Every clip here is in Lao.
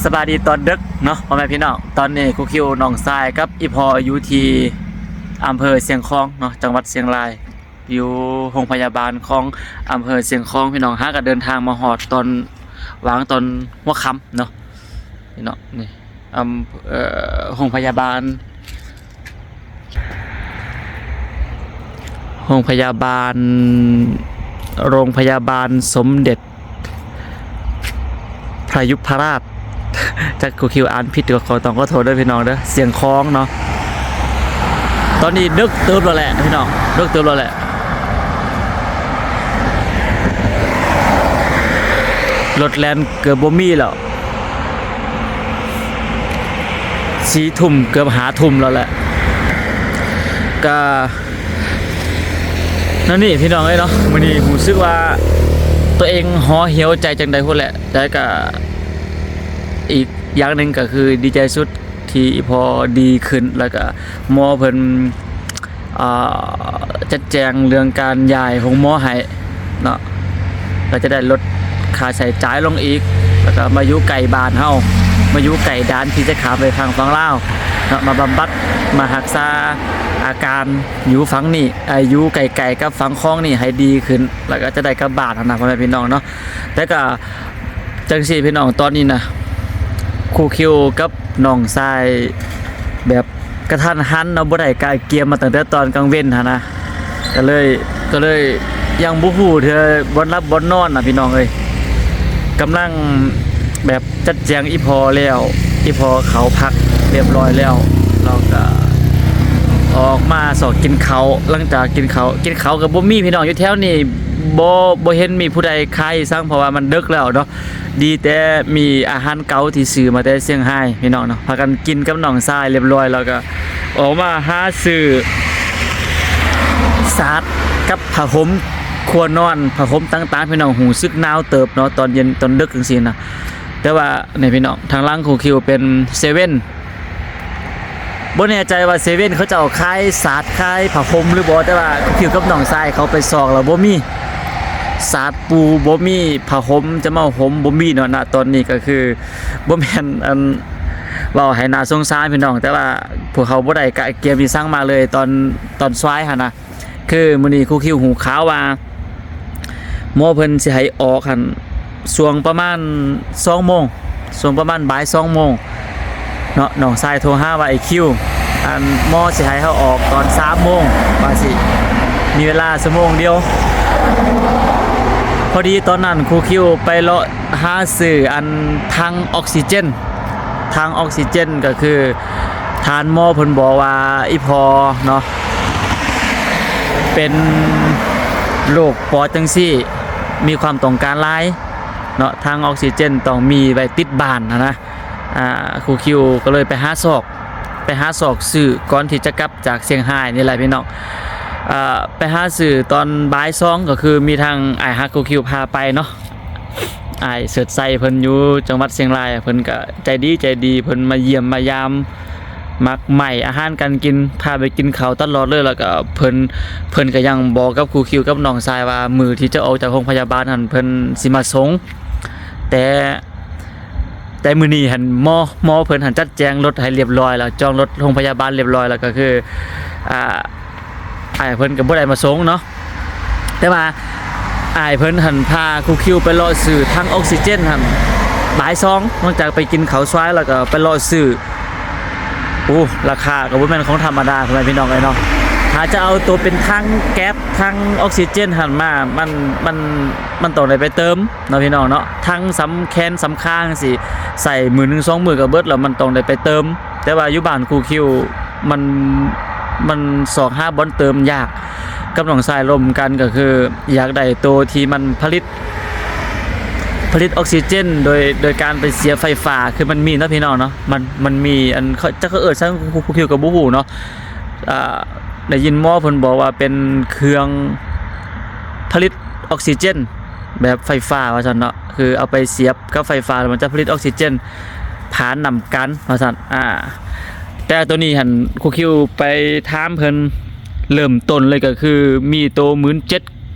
ສະບາຍດີຕອນດຶກເນາະ ພໍ່ແມ່ພີ່ນ້ອງ. ຕອນນີ້ຄູຄິວ ນ້ອງຊາຍກັບອີ່ພໍ່ຢູ່ທີ່ອຳເພີຊຽງຂອງເນາະ ຈັງຫວັດຊຽງລາຍ, ຢູ່ໂຮງພະຍາບານຂອງອຳເພີຊຽງຂອງ ພີ່ນ້ອງ. ຫາກະເດີນທາງມາຮອດຕອນຫວ່າງຕອນຫົວຄ່ຳເນາະ ພີ່ນ້ອງ. ນີ້ ອຳ ເອີ ໂຮງພະຍາບານ ໂຮງພະຍາບານ ໂຮງພະຍາບານສົມເດັດພະຍຸບພະລາດ. ຈັກຄູຄິວອ່ານຜິດກໍຂໍ ຕ້ອງຂໍໂທດເດີພີ່ນ້ອງເດີ. ຊຽງຂອງເນາະ ຕອນນີ້ເດິກເຕີບແລ້ວແຫຼະພີ່ນ້ອງ ເດິກເຕີບແລ້ວແຫຼະ. ລົດແລ່ນເກືອບບໍ່ມີແລ້ວ ສີ່ທຸ່ມເກືອບຫ້າທຸ່ມແລ້ວແຫຼະ. ກະນັ້ນນີ້ພີ່ນ້ອງເອີຍເນາະ ມື້ນີ້ຮູ້ສຶກວ່າຕົວເອງຫໍ່ຫ່ຽວໃຈຈັ່ງໃດພຸ້ນແຫຼະ. ແຕ່ກະອີກຢ່າງໜຶ່ງກະຄືດີໃຈສຸດທີ່ອີ່ພໍ່ດີຂຶ້ນ ແລ້ວກະໝໍເພິ່ນ ອ່າ ຈັດແຈງເລື່ອງການຍ້າຍໂຮງໝໍໃຫ້ເນາະ ກໍຈະໄດ້ລົດຄ່າໃຊ້ຈ່າຍລົງອີກ ແລ້ວກໍມາຢູ່ໃກ້ບ້ານເຮົາ ມາຢູ່ໃກ້ດ່ານທີ່ຈະຂ້າມໄປຝັ່ງຝັ່ງລາວເນາະ ມາບຳບັດ ມາຮັກສາອາການຢູ່ຝັ່ງນີ້ ອາ ຢູ່ໃກ້ໆກັບຝັ່ງຂອງນີ້ໃຫ້ດີຂຶ້ນ ແລ້ວກໍຈະໄດ້ກັບບ້ານຫັ້ນນະ ພໍ່ແມ່ພີ່ນ້ອງເນາະ. ແຕ່ກໍຈັ່ງຊີ້ພີ່ນ້ອງ ຕອນນີ້ນະ ຄູຄິວກັບນ້ອງຊາຍແບບ ກະທັນຫັນເນາະ ບໍ່ໄດ້ກະກຽມມາຕັ້ງແຕ່ຕອນກາງເວັນຫັ້ນນະ ກະເລີຍ ກະເລີຍຍັງບໍ່ຮູ້ເທື່ອບ່ອນຫຼັບບ່ອນນອນນະພີ່ນ້ອງເອີຍ. ກຳລັງແບບຈັດແຈງອີ່ພໍ່ແລ້ວ ອີ່ພໍ່ເຂົ້າພັກຮຽບຮ້ອຍແລ້ວ ເຮົາກະອອກມາຊອກກິນເຂົ້າ. ຫຼັງຈາກກິນເຂົ້າ ກິນເຂົ້າກະບໍ່ມີພີ່ນ້ອງ ຢູ່ແຖວນີ້ບໍ່ ບໍ່ເຫັນມີຜູ້ໃດຂາຍອີ່ສັງ ເພາະວ່າມັນເດິກແລ້ວເນາະ. ດີແຕ່ມີອາຫານເກົ່າທີ່ຊື້ມາແຕ່ຊຽງຮາຍພີ່ນ້ອງເນາະ ພາກັນກິນກັບນ້ອງຊາຍຮຽບຮ້ອຍ ແລ້ວກໍອອກມາຫາຊື້ສາດກັບຜ້າຫົ່ມຄົວນອນ ຜ້າຫົ່ມຕ່າງໆ ພີ່ນ້ອງ. ຮູ້ສຶກໜາວເຕີບເນາະ ຕອນເຢັນຕອນເດິກຈັ່ງຊີ້ນະ. ແຕ່ວ່ານີ້ພີ່ນ້ອງ ທາງຫຼັງຄູຄິວເປັນເຊເວັ່ນ ບໍ່ແນ່ໃຈວ່າເຊເວັ່ນເຂົາເຈົ້າຂາຍສາດຂາຍຜ້າຫົ່ມຫຼືບໍ່ ແຕ່ວ່າຄູຄິວກັບນ້ອງຊາຍເຂົ້າໄປຊອກແລ້ວບໍ່ມີສາດປູ ບໍ່ມີຜ້າຫົ່ມຈະມາຫົ່ມ ບໍ່ມີເນາະ. ນະຕອນນີ້ກໍຄືບໍ່ແມ່ນ ອັນ ເວົ້າໃຫ້ໜ້າສົງສານພີ່ນ້ອງ ແຕ່ວ່າພວກເຮົາບໍ່ໄດ້ກະກຽມອີ່ສັງມາເລີຍ ຕອນ ຕອນສວາຍຫັ້ນນະ. ຄືມື້ນີ້ຄູຄິວຮູ້ຂ່າວວ່າ ໝໍເພິ່ນຊິໃຫ້ອອກຫັ້ນ ຊ່ວງປະມານສອງໂມງ ຊ່ວງປະມານບ່າຍສອງໂມງເນາະ. ນ້ອງຊາຍໂທຫາວ່າ ໄອ້ຄິວ ອັນ ໝໍຊິໃຫ້ເຮົາອອກຕອນສາມໂມງ ວ່າຊິມີເວລາຊົ່ວໂມງດຽວ. ພໍດີຕອນນັ້ນຄູຄິວໄປເລາະຫາຊື້ອັນຖັງອອກຊີເຈນ ຖັງອອກຊີເຈນກໍຄືທ່ານໝໍເພິ່ນບອກວ່າ ອີ່ພໍ່ເນາະ ເປັນໂລກປອດຈັ່ງຊີ້ ມີຄວາມຕ້ອງການຫຼາຍເນາະ ຖັງອອກຊີເຈນຕ້ອງມີໄວ້ຕິດບ້ານຫັ້ນນະ. ອ່າ ຄູຄິວກໍເລີຍໄປຫາຊອກ ໄປຫາຊອກຊື້ກ່ອນທີ່ຈະກັບຈາກຊຽງຮາຍນີ້ແຫຼະພີ່ນ້ອງ. ອ່າ ໄປຫາຊື້ຕອນບ່າຍສອງ ກໍຄືມີທາງອ້າຍຮັກຄູຄິວພາໄປເນາະ ອ້າຍເສີດໄຊເພິ່ນຢູ່ຈັງຫວັດຊຽງລາຍ ເພິ່ນກະໃຈດີ ໃຈດີ ເພິ່ນມາຢ້ຽມມາຢາມ ມັກໃໝ່ອາຫານການກິນ ພາໄປກິນເຂົ້າຕະຫຼອດເລີຍ. ແລ້ວກະເພິ່ນ ເພິ່ນກະຍັງບອກກັບຄູຄິວກັບນ້ອງຊາຍວ່າ ມື້ທີ່ຈະອອກຈາກໂຮງພະຍາບານຫັ້ນ ເພິ່ນຊິມາສົ່ງ ແຕ່ ແຕ່ມື້ນີ້ຫັ້ນ ໝໍ ໝໍເພິ່ນຫັ້ນຈັດແຈງລົດໃຫ້ລຽບຮ້ອຍແລ້ວ ຈອງລົດໂຮງພະຍາບານລຽບຮ້ອຍແລ້ວ ກໍຄື ອ່າ ອ້າຍເພິ່ນກໍບໍ່ໄດ້ມາສົ່ງເນາະ. ແຕ່ວ່າອ້າຍເພິ່ນຫັ້ນພາຄູຄິວໄປເລາະຊື້ຖັງອອກຊີເຈນຫັ້ນ ບ່າຍສອງ ຫຼັງຈາກໄປກິນເຂົ້າຊວາຍແລ້ວກໍໄປເລາະຊື້. ໂອ້ ລາຄາກໍບໍ່ແມ່ນຂອງທຳມະດາ ພໍ່ແມ່ພີ່ນ້ອງເອີຍເນາະ. ຖ້າຈະເອົາໂຕເປັນຖັງແກັບ ຖັງອອກຊີເຈນຫັ້ນມາ ມັນ ມັນ ມັນຕ້ອງໄດ້ໄປເຕີມເນາະ ພີ່ນ້ອງເນາະ. ຖັງສຳແຂນສຳຄາຈັ່ງຊີ້ ໃຊ້ມື້ໜຶ່ງສອງມື້ກໍເບິດແລ້ວ ມັນຕ້ອງໄດ້ໄປເຕີມ. ແຕ່ວ່າຢູ່ບ້ານຄູຄິວ ມັນ ມັນຊອກຫາບ່ອນເຕີມຍາກ. ກັບນ້ອງຊາຍລົມກັນກໍຄື ຢາກໄດ້ໂຕທີ່ມັນຜະລິດ ຜະລິດອອກຊີເຈນໂດຍ ໂດຍການໄປສຽບໄຟຟ້າ ຄືມັນມີເນາະ ພີ່ນ້ອງເນາະ. ມັນ ມັນມີອັນ ເຂົາ ຈັກເຂົາເອີ້ນຫຍັງ ຄູ ຄູ ຄູຄິວກໍບໍ່ຮູ້ເນາະ. ອ່າ ໄດ້ຍິນໝໍເພິ່ນບອກວ່າເປັນເຄື່ອງຜະລິດອອກຊີເຈນແບບໄຟຟ້າວ່າຊັ້ນເນາະ ຄືເອົາໄປສຽບກັບໄຟຟ້າ ແລ້ວມັນຈະຜະລິດອອກຊີເຈນຜ່ານນ້ຳກັນວ່າຊັ້ນ. ອ່າ ແຕ່ໂຕນີ້ຫັ້ນ ຄູຄິວໄປຖາມເພິ່ນ ເລີ່ມຕົ້ນເລີຍກໍຄືມີໂຕໝື່ນເຈັດ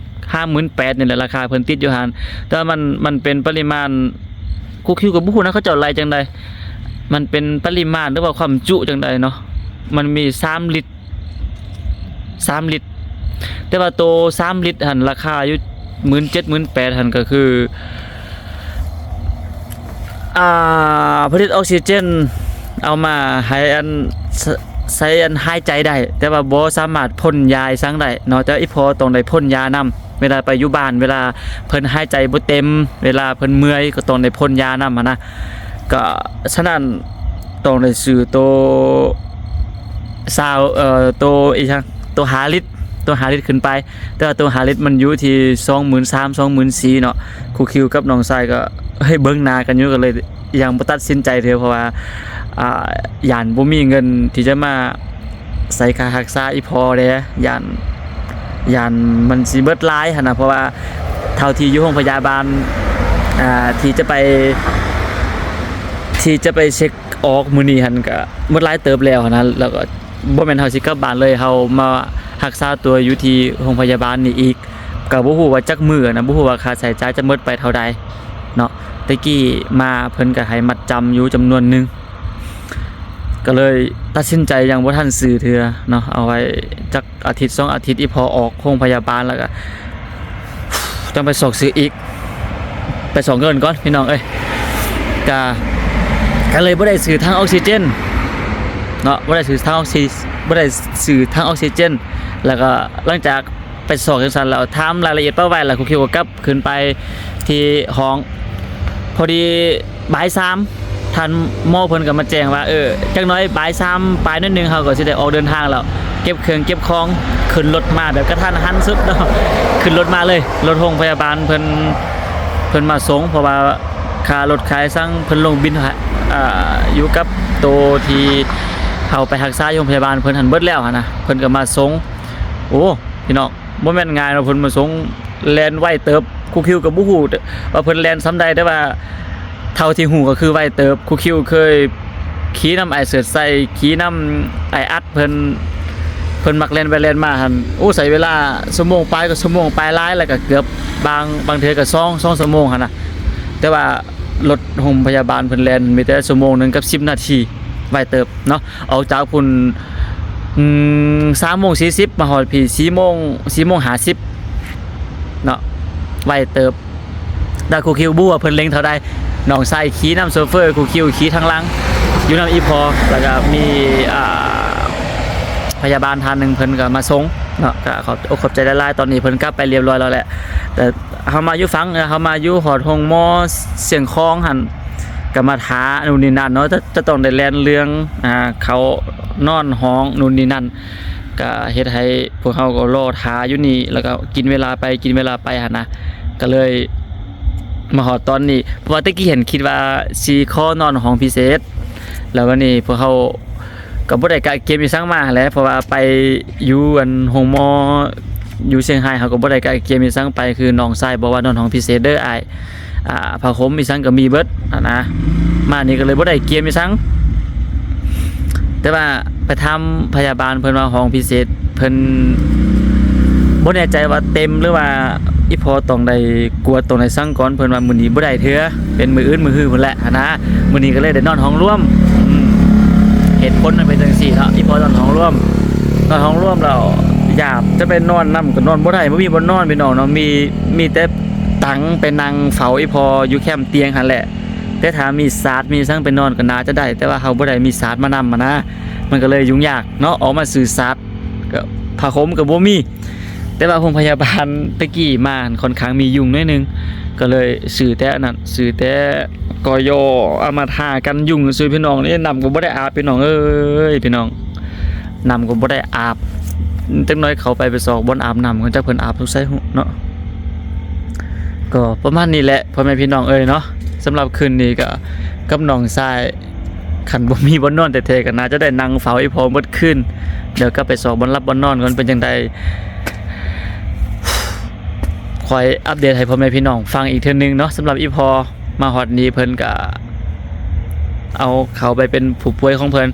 ຫາໝື່ນແປດນີ້ແຫຼະ ລາຄາເພິ່ນຕິດຢູ່ຫັ້ນ ແຕ່ວ່າມັນ ມັນເປັນປະລິມານ ຄູຄິວກໍບໍ່ຮູ້ນະ ເຂົາເຈົ້າໄລ່ຈັ່ງໃດ ມັນເປັນປະລິມານ ຫຼືວ່າຄວາມຈຸຈັ່ງໃດເນາະ ມັນມີສາມລິດ ສາມລິດ ແຕ່ວ່າໂຕສາມລິດຫັ້ນ ລາຄາຢູ່ໝື່ນເຈັດ ໝື່ນແປດຫັ້ນ ກໍຄື ອ່າ ຜະລິດອອກຊີເຈນ ເອົາມາໃຫ້ອັນ ໃສ່ອັນຫາຍໃຈໄດ້ ແຕ່ວ່າບໍ່ສາມາດພົ່ນຢາອີ່ສັງໄດ້ເນາະ ແຕ່ອີ່ພໍ່ຕ້ອງໄດ້ພົ່ນຢານຳ ເວລາໄປຢູ່ບ້ານ ເວລາເພິ່ນຫາຍໃຈບໍ່ເຕັມ ເວລາເພິ່ນເມື່ອຍ ກໍຕ້ອງໄດ້ພົ່ນຢານຳຫັ້ນນະ ກໍສະນັ້ນ ຕ້ອງໄດ້ຊື້ໂຕຊາວ ເອີ ໂຕອີ່ຫຍັງ ໂຕຫ້າລິດ ໂຕຫ້າລິດຂຶ້ນໄປ ແຕ່ວ່າໂຕຫ້າລິດມັນຢູ່ທີ່ສອງໝື່ນສາມ ສອງໝື່ນສີ່ເນາະ ຄູຄິວກັບນ້ອງຊາຍກໍ ເຮີ້ຍ ເບິ່ງໜ້າກັນຢູ່ ກໍເລີຍຍັງບໍ່ຕັດສິນໃຈເທື່ອ ເພາະວ່າ ອ່າ ຢ້ານບໍ່ມີເງິນທີ່ຈະມາໃສ່ຄ່າຮັກສາອີ່ພໍ່ເດ້ ຢ້ານ ຢ້ານມັນຊິເບິດຫຼາຍຫັ້ນນະ ເພາະວ່າເທົ່າທີ່ຢູ່ໂຮງພະຍາບານ ອ່າ ທີ່ຈະໄປ ທີ່ຈະໄປເຊັກ ອອກມື້ນີ້ຫັ້ນກະໝົດຫຼາຍເຕີບແລ້ວຫັ້ນນະ ແລ້ວກໍບໍ່ແມ່ນເຮົາຊິກັບບ້ານເລີຍ ເຮົາມາຮັກສາຕົວຢູ່ທີ່ໂຮງພະຍາບານນີ້ອີກ ກໍບໍ່ຮູ້ວ່າຈັກມື້ນະ ບໍ່ຮູ້ວ່າຄ່າໃຊ້ຈ່າຍຈະໝົດໄປເທົ່າໃດເນາະ ແຕ່ກີ້ມາເພິ່ນກໍໃຫ້ມັດຈຳຢູ່ຈຳນວນໜຶ່ງ ກໍເລີຍຕັດສິນໃຈຍັງບໍ່ທັນຊື້ເທື່ອເນາະ ເອົາໄວ້ຈັກ ອາທິດສອງອາທິດ ອີ່ພໍ່ອອກໂຮງພະຍາບານ ແລ້ວກະຕ້ອງໄປຊອກຊື້ອີກ ໄປຊອກເງິນກ່ອນພີ່ນ້ອງເອີຍ ກະ ກະເລີຍບໍ່ໄດ້ຊື້ຖັງອອກຊີເຈນເນາະ ບໍ່ໄດ້ຊື້ຖັງອອກຊີ ບໍ່ໄດ້ຊື້ຖັງອອກຊີເຈນ ແລ້ວກະຫຼັງຈາກໄປຊອກຈັ່ງຊັ້ນແລ້ວ ຖາມລາຍລະອຽດປະໄວ້ ແລ້ວຄູຄິວກໍກັບ ຂຶ້ນໄປທີ່ຫ້ອງ ພໍດີບ່າຍສາມ ທ່ານໝໍເພິ່ນກໍມາແຈ້ງວ່າ ເອີ ຈັກໜ້ອຍບ່າຍສາມປາຍໜ້ອຍໜຶ່ງ ເຮົາກໍຊິໄດ້ອອກເດີນທາງແລ້ວ ເກັບເຄື່ອງເກັບຂອງ ຂຶ້ນລົດມາແບບກະທັນຫັນສຸດເນາະ ຂຶ້ນລົດມາເລີຍ ລົດໂຮງພະຍາບານເພິ່ນ ເພິ່ນມາສົ່ງ ເພາະວ່າຄ່າລົດຄ່າຫຍັງເພິ່ນລົງບິນໃຫ້ ເອີ ຢູ່ກັບໂຕທີ່ເຮົາໄປຮັກສາຢູ່ໂຮງພະຍາບານເພິ່ນຫັ້ນເບິດແລ້ວຫັ້ນນະ ເພິ່ນກໍມາສົ່ງ ໂອ້ ພີ່ນ້ອງ ບໍ່ແມ່ນງ່າຍເນາະ ເພິ່ນມາສົ່ງແລ່ນໄວເຕີບ ຄູຄິວກໍບໍ່ຮູ້ວ່າເພິ່ນແລ່ນສ່ຳໃດ ແຕ່ວ່າເທົ່າທີ່ຮູ້ກໍຄືໄວເຕີບ ຄູຄິວເຄີຍຂີ່ນຳອ້າຍເສີດໄຊ ຂີ່ນຳອ້າຍອັດເພິ່ນ ເພິ່ນມັກແລ່ນໄປແລ່ນມາຫັ້ນ ໂອ້ ໃຊ້ເວລາຊົ່ວໂມງປາຍ ກໍຊົ່ວໂມງປາຍຫຼາຍ ແລ້ວກໍເກືອບ ບາງ ບາງເທື່ອກໍສອງ ສອງຊົ່ວໂມງຫັ້ນນະ ແຕ່ວ່າລົດໂຮງພະຍາບານເພິ່ນແລ່ນມີແຕ່ຊົ່ວໂມງໜຶ່ງກັບສິບນາທີ ໄວເຕີບເນາະ ອອກຈາກພຸ້ນ ອືມ ສາມໂມງສີ່ສິບ ມາຮອດພີ້ ສີ່ໂມງ ສີ່ໂມງຫ້າສິບເນາະ ໄວເຕີບ ແຕ່ຄູຄິວບໍ່ຮູ້ວ່າເພິ່ນເລັ່ງເທົ່າໃດ ນ້ອງຊາຍຂີ່ນຳໂຊເຟີ ຄູຄິວຂີ່ທາງຫຼັງ ຢູ່ນຳອີ່ພໍ່ ແລ້ວກະມີ ອ່າ ພະຍາບານທ່ານໜຶ່ງເພິ່ນກໍມາສົ່ງເນາະ ກໍຂອບອົກຂອບໃຈຫຼາຍໆ ຕອນນີ້ເພິ່ນກັບໄປລຽບຮ້ອຍແລ້ວແຫຼະ ແຕ່ເຮົາມາຢູ່ຝັ່ງ ເຮົາມາຢູ່ຮອດໂຮງໝໍຊຽງຂອງຫັ້ນ ກໍມາຖ້າ ໂນ່ນນີ້ນັ້ນເນາະ ຈະ ຈະຕ້ອງໄດ້ແລ່ນເລື່ອງ ອ່າ ເຂົ້ານອນຫ້ອງ ໂນ່ນນີ້ນັ້ນ ກະເຮັດໃຫ້ພວກເຮົາກໍລໍຖ້າຢູ່ນີ້ ແລ້ວກໍກິນເວລາໄປ ກິນເວລາໄປຫັ້ນນະ ກໍເລີຍມາຮອດຕອນນີ້ ເພາະວ່າແຕ່ກີ້ຫັ້ນຄິດວ່າຊິຂໍນອນຫ້ອງພິເສດ ແລ້ວວັນນີ້ພວກເຮົາກໍບໍ່ໄດ້ກະກຽມອີ່ສັງມາຫັ້ນແຫຼະ ເພາະວ່າໄປຢູ່ອັນໂຮງໝໍຢູ່ຊຽງຮາຍ ເຮົາກໍບໍ່ໄດ້ກະກຽມອີ່ສັງໄປ ຄືນ້ອງຊາຍບອກວ່ານອນຫ້ອງພິເສດເດີອ້າຍ ອ່າ ຜ້າຫົ່ມອີ່ສັງກໍມີເບິດຫັ້ນນະ ມານີ້ກໍເລີຍບໍ່ໄດ້ກຽມອີ່ສັງ ແຕ່ວ່າໄປຖາມພະຍາບານເພິ່ນວ່າຫ້ອງພິເສດ ເພິ່ນບໍ່ແນ່ໃຈວ່າເຕັມ ຫຼືວ່າອີ່ພໍ່ຕ້ອງໄດ້ກວດ ຕ້ອງໄດ້ສັງກ່ອນ ເພິ່ນວ່າມື້ນີ້ບໍ່ໄດ້ເທື່ອ ເປັນມື້ອື່ນມື້ຮືພຸ້ນແຫຼະຫັ້ນນະ ມື້ນີ້ກໍເລີຍໄດ້ນອນຫ້ອງລວມ ອືມ ເຫດຜົນມັນເປັນຈັ່ງຊີ້ເນາະ ອີ່ພໍ່ນອນຫ້ອງລວມ ນອນຫ້ອງລວມແລ້ວ ຢາກຈະໄປນອນນຳກໍນອນບໍ່ໄດ້ ບໍ່ມີບ່ອນນອນພີ່ນ້ອງເນາະ ມີ ມີແຕ່ ຕັງໄປນັ່ງເຝົ້າອີ່ພໍ່ຢູ່ແຄມຕຽງຫັ້ນແຫຼະ ແຕ່ຖ້າມີສາດມີຫຍັງໄປນອນກໍໜ້າຈະໄດ້ ແຕ່ວ່າເຮົາບໍ່ໄດ້ມີສາດມານຳຫັ້ນນະ ມັນກໍເລີຍຫຍຸ້ງຍາກເນາະ ອອກມາຊື້ສາດ ກໍຜ້າຫົ່ມກໍບໍ່ມີ ແຕ່ວ່າໂຮງພະຍາບານແຕ່ກີ້ມາຫັ້ນຂ້ອນຂ້າງມີຍຸງໜ້ອຍໜຶ່ງ ກໍເລີຍຊື້ແຕ່ອັນນັ້ນ ຊື້ແຕ່ກໍຢໍ ເອົາມາທາກັນຍຸງຊື່ພີ່ນ້ອງ ນີ້ນ້ຳກໍບໍ່ໄດ້ອາບພີ່ນ້ອງເອີຍ ພີ່ນ້ອງ ນ້ຳກໍບໍ່ໄດ້ອາບ ຈັກໜ້ອຍເຂົ້າໄປ ໄປຊອກບ່ອນອາບນ້ຳກ່ອນ ຈັກເພິ່ນອາບຢູ່ໃສເນາະ ກໍປະມານນີ້ແຫຼະ ພໍ່ແມ່ພີ່ນ້ອງເອີຍເນາະ ສຳລັບຄືນນີ້ກໍກັບນ້ອງຊາຍ ຄັນບໍ່ມີບ່ອນນອນແທ້ໆ ກໍໜ້າຈະໄດ້ນັ່ງເຝົ້າອີ່ພໍ່ໝົດຄືນ ດຽວກັບໄປຊອກບ່ອນຫຼັບບ່ອນນອນກ່ອນ ເປັນຈັ່ງໃດ ຄ່ອຍອັບເດດໃຫ້ພໍ່ແມ່ພີ່ນ້ອງຟັງອີກເທື່ອໜຶ່ງເນາະ ສຳລັບອີ່ພໍ່ ມາຮອດນີ້ເພິ່ນກະເອົາເຂົາໄປເປັນຜູ້ປ່ວຍຂອງເພິ່ນ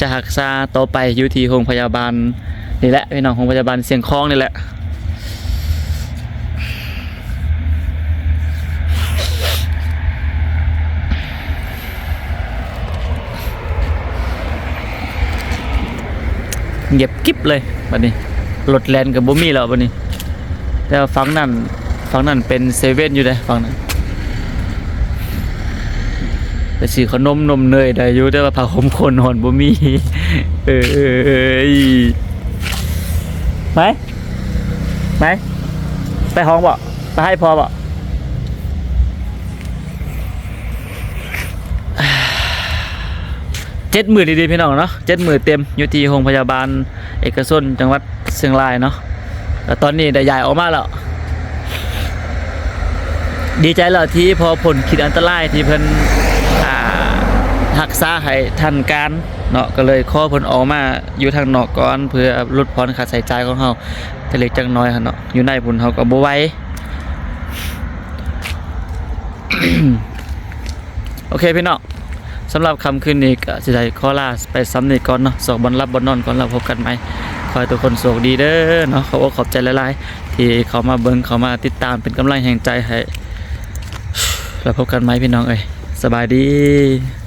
ຈະຮັກສາຕໍ່ໄປຢູ່ທີ່ໂຮງພະຍາບານນີ້ແຫຼະ ພີ່ນ້ອງ ໂຮງພະຍາບານຊຽງຂອງນີ້ແຫຼະ. ຫຍັບກິບເລີຍບັດນີ້ ລົດແລ່ນກໍບໍ່ມີແລ້ວບັດນີ້. ແຕ່ວ່າຝັ່ງນັ້ນ ຝັ່ງນັ້ນເປັນເຊເວັ່ນຢູ່ເດ້ ຝັ່ງນັ້ນ. ໄປຊື້ຂະໜົມນົມເນີຍໄດ້ຢູ່ ແຕ່ວ່າຜ້າຫົ່ມໂຄນອນບໍ່ມີ. ເອີຍ ໄປ ໄປ ໄປຫ້ອງບໍ່? ໄປໃຫ້ພໍ່ບໍ່? ເຈັດມື້ດີໆ ພີ່ນ້ອງເນາະ ເຈັດມື້ເຕັມ ຢູ່ທີ່ໂຮງພະຍາບານເອກະຊົນ ຈັງຫວັດຊຽງລາຍເນາະ. ແລ້ວຕອນນີ້ໄດ້ຍ້າຍອອກມາແລ້ວ ດີໃຈແລ້ວທີ່ພໍພົ້ນຂີດອັນຕະລາຍທີ່ເພິ່ນ ອ່າ ຮັກສາໃຫ້ທາງການເນາະ ກໍເລີຍຂໍເພິ່ນອອກມາຢູ່ທາງນອກກ່ອນ ເພື່ອຫຼຸດຜ່ອນຄ່າໃຊ້ຈ່າຍຂອງເຮົາຈັກເລັກຈັກນ້ອຍຫັ້ນເນາະ. ຢູ່ໃນພຸ້ນເຮົາກໍບໍ່ໄຫວ. ໂອເຄພີ່ນ້ອງ ສຳລັບຄ່ຳຄືນນີ້ກໍຊິໄດ້ຂໍລາໄປສ່ຳນີ້ກ່ອນເນາະ ຊອກບ່ອນຫຼັບບ່ອນນອນກ່ອນ ແລ້ວພົບກັນໃໝ່. ຂໍໃຫ້ທຸກຄົນໂຊກດີເດີເນາະ ຂອບອົກຂອບໃຈຫຼາຍໆ ທີ່ເຂົ້າມາເບິ່ງ ເຂົ້າມາຕິດຕາມ ເປັນກຳລັງແຮງໃຈໃຫ້. ແລ້ວພົບກັນໃໝ່ພີ່ນ້ອງເອີຍ ສະບາຍດີ.